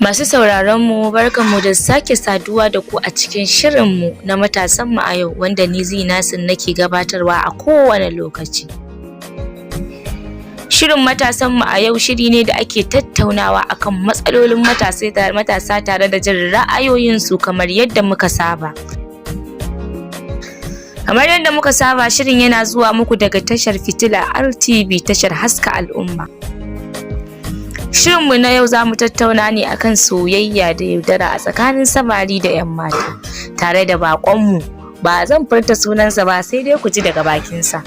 Masu sauraron mu, barkanmu da sake saduwa da ku a cikin shirinmu na matasanmu a yau, wanda ni Zee Nasir nake gabatarwa a kowane lokaci. Shirin matasanmu a yau shiri ne da ake tattaunawa akan matsalolin matasa tare da jin ra'ayoyinsu kamar yadda muka saba. Kamar yadda muka saba, shirin yana zuwa muku daga tashar Fitila RTV, tashar haska al'umma. Shirinmu na yau za mu tattauna ne akan soyayya da yaudara a tsakanin samari da 'yan mata tare da baƙonmu. Ba zan furta sunansa ba, sai dai ku ji daga bakinsa.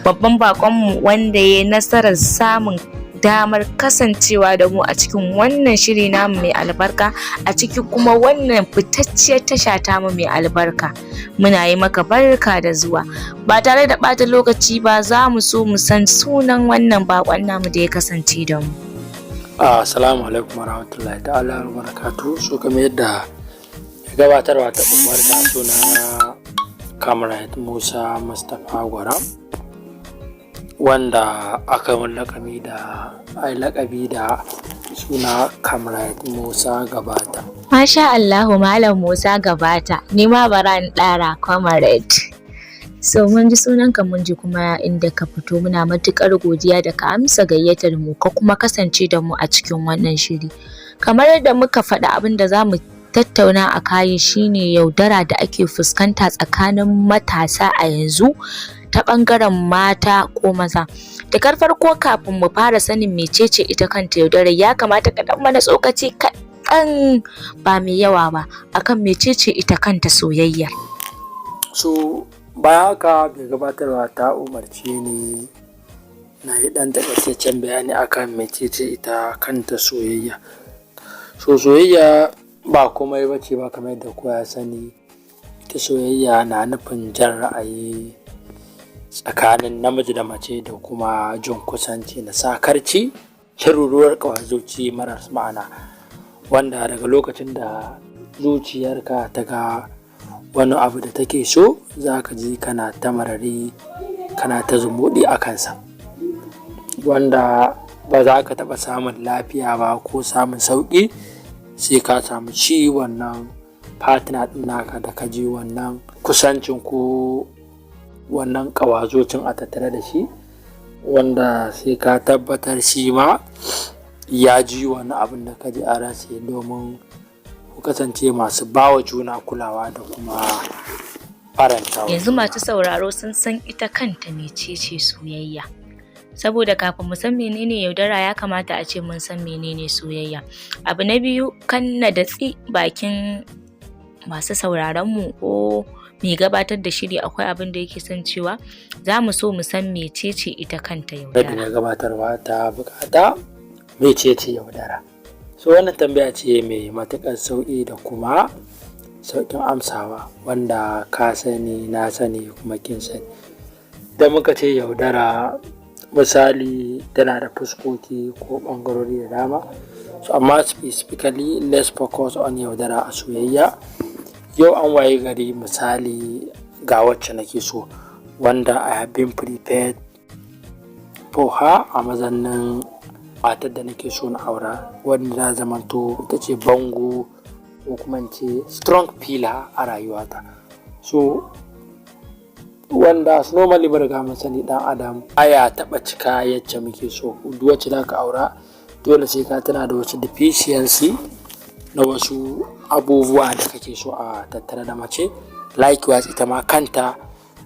Babban baƙonmu wanda ya yi nasarar samun damar kasancewa da mu a cikin wannan shiri namu mai albarka, a cikin kuma wannan fitacciyar tasha tamu mai albarka. Muna yi maka barka da zuwa. Ba tare da ɓata lokaci ba, za mu so mu san sunan wannan baƙon namu da ya kasance da mu. Assalamu alaikum warahmatullahi ta'ala wa barakatuhu. So kamar yadda gabatarwa ta umarta, suna Comrade Musa Mustapha Gwaram, wanda aka yi lakabi da ai lakabi da suna Comrade Musa Gabata. Masha Allahu, Malam Musa Gabata, ni ma bara in ɗara Comrade. So mun ji sunanka, mun ji kuma inda ka fito. Muna matuƙar godiya da ka amsa gayyatar mu ka kuma kasance da mu a cikin wannan shiri. Kamar yadda muka faɗi, abin da za mu tattauna a kayi shine yaudara da ake fuskanta tsakanin matasa a yanzu ta ɓangaren mata ko maza. Da farko, kafin mu fara sanin mecece ita kanta yaudarar, ya kamata ka ɗan mana tsokaci kaɗan, ba mai yawa ba, akan mecece ita kanta soyayya. So bayan haka, mai gabatarwa ta umarce ni na yi ɗan taƙaitaccen bayani akan mecece ita kanta soyayya. So soyayya ba komai ba ce ba. Kamar yadda kowa ya sani, ita soyayya na nufin jan ra'ayi tsakanin namiji da mace da kuma jin kusanci na sakarci, sharuruwar ƙawar marar ma'ana, wanda daga lokacin da zuciyarka ta ga wani abu da take so, za ka ji kana ta marari, kana ta zumuɗi a kansa, wanda ba za ka taɓa samun lafiya ba ko samun sauƙi sai ka samu shi wannan partner ɗin naka da ka ji wannan kusancin ko wannan ƙawazocin a tattare da shi, wanda sai ka tabbatar shi ma ya ji wani abin da ka ji a ransa, domin ku kasance masu ba wa juna kulawa da kuma faranta wa Yanzu juna. masu sauraro sun san ita kanta mecece soyayya. Saboda kafin mu san menene yaudara, ya kamata a ce mun san menene soyayya. Abu na biyu, kan na datsi bakin masu sauraron mu ko mai gabatar da shiri, akwai abin da yake son cewa. Za mu so mu san mecece ita kanta Yadda yaudara. mai gabatarwa ta bukata, mecece yaudara? So wannan tambaya ce mai matuƙar sauƙi da kuma sauƙin amsawa, wanda ka sani, na sani, kuma kin sani. Idan muka ce yaudara, misali, tana da fuskoki ko ɓangarori da dama. So amma specifically, let's focus on yaudara a soyayya. Yau an waye gari, misali, ga wacce nake so, wanda I have been prepared for her a mazannin matar da nake so na aura, wanda za zamanto ita ce bango ko kuma in ce strong pillar a rayuwata. So wanda normally mun riga mun sani, ɗan adam baya taɓa cika yacce muke so. Duk wacce za ka aura, dole sai ka tana da wasu deficiency na wasu abubuwa da kake so a tattare da mace. Likewise, ita ma kanta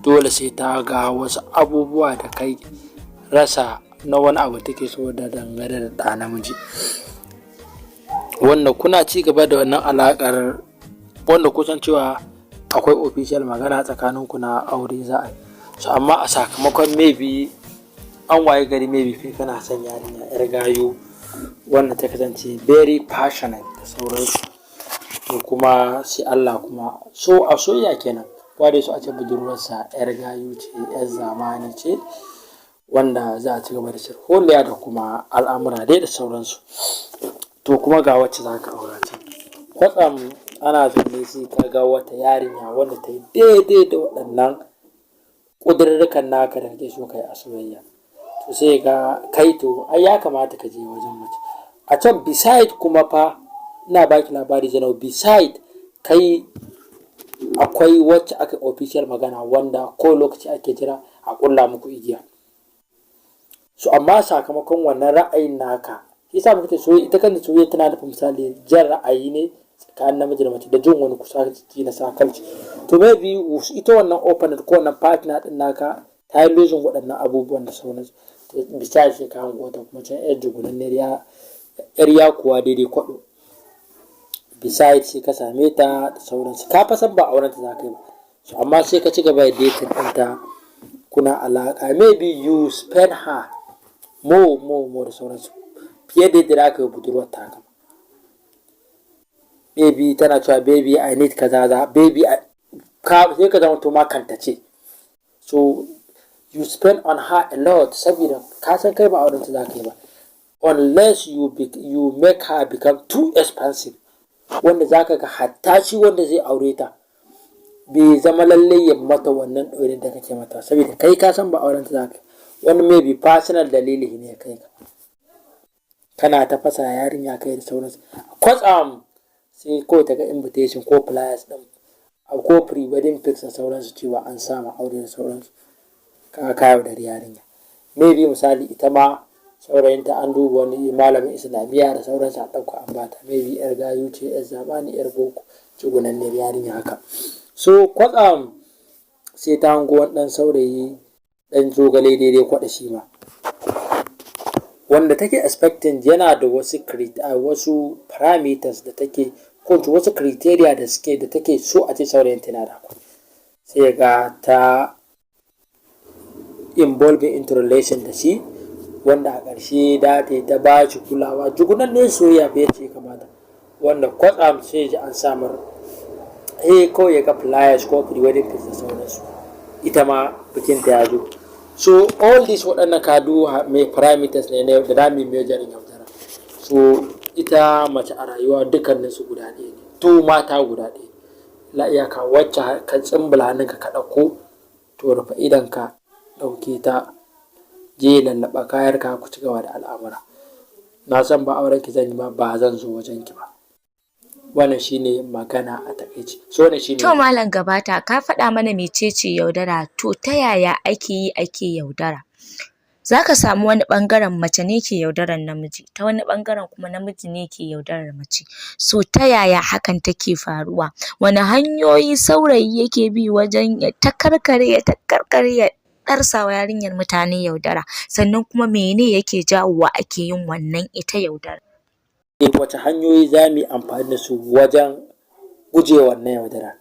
dole sai ta ga wasu abubuwa da kai rasa na wani abu take so da dangane da ɗa namiji. Wanda kuna ci gaba da wannan alaƙar, wanda kusan cewa akwai official magana tsakaninku na aure za a yi. So amma a sakamakon maybe an waye gari, maybe kai kana son yarinya 'yar gayu wanda ta kasance very passionate da sauransu. To kuma sai Allah kuma so a soyayya kenan. Kowa dai so a ce budurwarsa 'yar gayu ce, 'yar zamani ce, wanda za a ci gaba da sharholiya da kuma al'amura dai da sauransu. To kuma ga wacce za ka aura can. Kwatsam ana zaune, sai ka ga wata yarinya wanda ta yi daidai da waɗannan ƙudurrukan naka da kake so ka yi a soyayya. To sai ga kai, to ai ya kamata ka je wajen mace. A can beside kuma fa, ina baki labari Zainab, beside kai akwai wacce aka official magana, wanda ko lokaci ake jira a ƙulla muku igiya. So amma sakamakon wannan ra'ayin naka, yasa muka ce soyayya, ita kanta soyayya tana nufin misali jan ra'ayi ne tsakanin namiji da mace da jin wani kusaci na sakalci. To maybe ita wannan opponent ko wannan partner din naka ta yi losing waɗannan abubuwan da sauransu. To besides, sai ka hango ta kuma can, yar jugunanniyar yar yakuwa daidai kwaɗo. Besides, sai ka same ta da sauransu. Ka fa san ba auren ta za ka yi ba. So amma sai ka ci gaba da dating ɗinta, kuna alaƙa, maybe you spend her more, more, more da sauransu, fiye da yadda aka yi budurwar taka. Maybe tana cewa, "Baby, I need kaza za, baby." Ka sai ka zama to ma kanta ce. So you spend on her a lot saboda ka san kai ba auren ta za ka yi ba, unless you make her become too expensive, wanda za ka ga hatta shi wanda zai aure ta bai zama lallai ya mata wannan ɗaurin da kake mata, saboda kai ka san ba auren ta za ka. Wani maybe personal dalili ne kai ka kana ta fasa yarinya kai da sauransu. Kwatsam sai kawai ta ga invitation ko flyers ɗin ko pre-wedding pics da sauransu, cewa an sama aure da sauransu. Ka yaudari yarinya. Maybe misali ita ma saurayinta an duba wani malamin islamiyya da sauransu, a ɗauka an bata. Maybe yar gayu ce, yar zamani, yar boko, tsugunanniyar yarinya haka. So kwatsam sai ta hango wani ɗan saurayi, ɗan zogale daidai kwaɗa, shi ma wanda take expecting yana da wasu parameters da take ko wasu criteria da suke da take so a ce saurayin tana da. Sai ga ta involving into relation da shi, wanda a ƙarshe da ta ta ba shi kulawa, jugunan soyayya bai ce kamata, wanda kwatsam sai ji an samar kawai ya ga flyers ko pre-wedding pics da sauransu, ita ma bikin ta ya zo. So all these waɗannan kadu mai parameters ne na da dami measuring yaudara. So ita mace a rayuwa dukkanin su guda ɗaya ne, to mata guda ɗaya. La iyaka wacce ka tsimbula hannunka ka ɗauko, to rufe idonka, ɗauke ta, je lallaɓa kayarka, ku ci gaba da al'amura. Na san ba auren ki zan yi ba, ba zan zo wajen ki ba. Wannan shine magana a takaice. So wannan shine. To Malam Gabata, ka faɗa mana mecece yaudara. To ta yaya ake yi ake yaudara? Za ka samu wani ɓangaren mace ne ke yaudarar namiji, ta wani ɓangaren kuma namiji ne ke yaudarar mace. So ta yaya hakan take faruwa? Wane hanyoyi saurayi yake bi wajen ya takarkare, ya takarkare, ya ɗarsa wa yarinyar mutane yaudara? Sannan kuma mene yake jawowa ake yin wannan ita yaudara? Wace hanyoyi za mu yi amfani da su wajen gujewa wannan yaudara?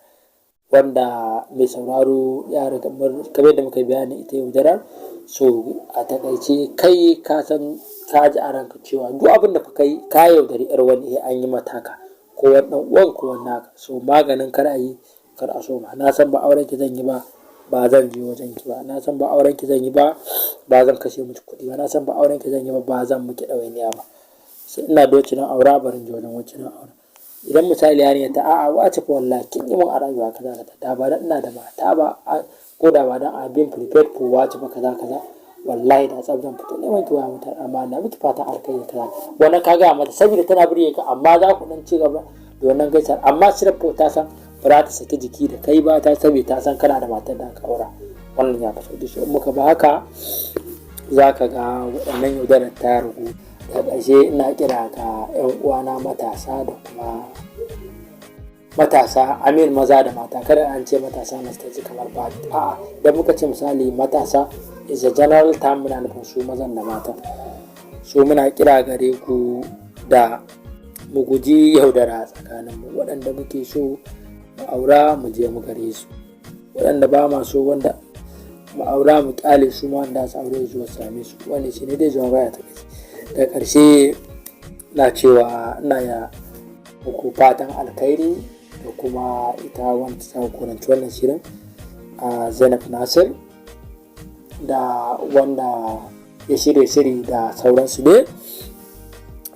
Wanda mai sauraro ya riga, kamar yadda muka yi bayani ita yaudarar. So a takaice, kai ka san ka ji a ranka cewa duk abin da fa kai ka yaudari yar wani, an yi mata haka, ko wani ɗan uwan ko wani naka. So maganin kar a yi, kar a soma. Na san ba auren ki zan yi ba, ba zan je wajen ki ba. Na san ba auren ki zan yi ba, ba zan kashe miki kuɗi ba. Na san ba auren ki zan yi ba, ba zan miki ɗawainiya ba. Sai ina da wacce na aura, bari in je wajen wacce na aura. Idan misali yarinya ta, "A'a, wace fa, wallahi kin yi min a rayuwa kaza kaza, da ba dan ina da mata ba, ko da ba dan I've been prepared for wace ba, kaza kaza, wallahi da tsaf zan fito neman ki waya mata, amma na miki fatan alkhairi kaza." Wannan ka gaya mata saboda tana burge ka, amma za ku dan ci gaba da wannan gaisar, amma sirfa ta san ba za ta saki jiki da kai ba, ta saboda ta san kana da matar da aka aura. Wannan ya fi sauki. So in muka ba haka, za ka ga waɗannan yaudarar ta ragu. Da ƙarshe, ina kira ga 'yan uwana matasa da kuma matasa amin maza da mata. Kada an ce matasa masu ta ji kamar ba, a'a, idan muka ce misali matasa is a general term, muna nufin su mazan da matan. So muna kira gare ku da mu guji yaudara tsakanin mu. Waɗanda muke so mu aura, mu je mu gare su. Waɗanda ba ma so wanda mu aura, mu kyale su ma, wanda su aure su same su. Wannan shi ne dai jawabai a takaice. Da ƙarshe na cewa ina ya muku fatan alkhairi da kuma ita wanda ta jagoranci wannan shirin, a Zainab Nasir, da wanda ya shirya shiri da sauransu ne,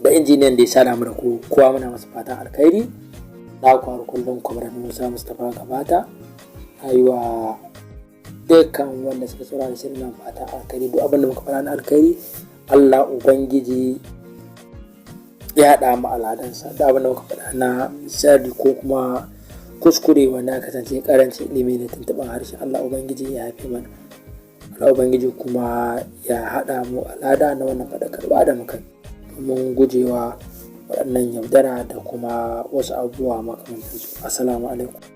da injiniyan da ya sada mu da ku. Kowa muna masa fatan alkhairi. Na kwaro kullum, Kwamrar Musa Mustapha Gabata, na yi wa dukkan wanda suka saurara shirin nan fatan alkhairi. Duk abin da muka faɗa na alkhairi, Allah Ubangiji ya haɗa mu a ladansa. Da abin da muka faɗa na sharri ko kuma kuskure wanda ya kasance ƙarancin ilimi da tuntuɓen harshe, Allah Ubangiji ya yafe mana. Allah Ubangiji kuma ya haɗa mu a lada na wannan faɗakarwa da muka yi domin gujewa waɗannan yaudara da kuma wasu abubuwa makamantansu. Assalamu alaikum.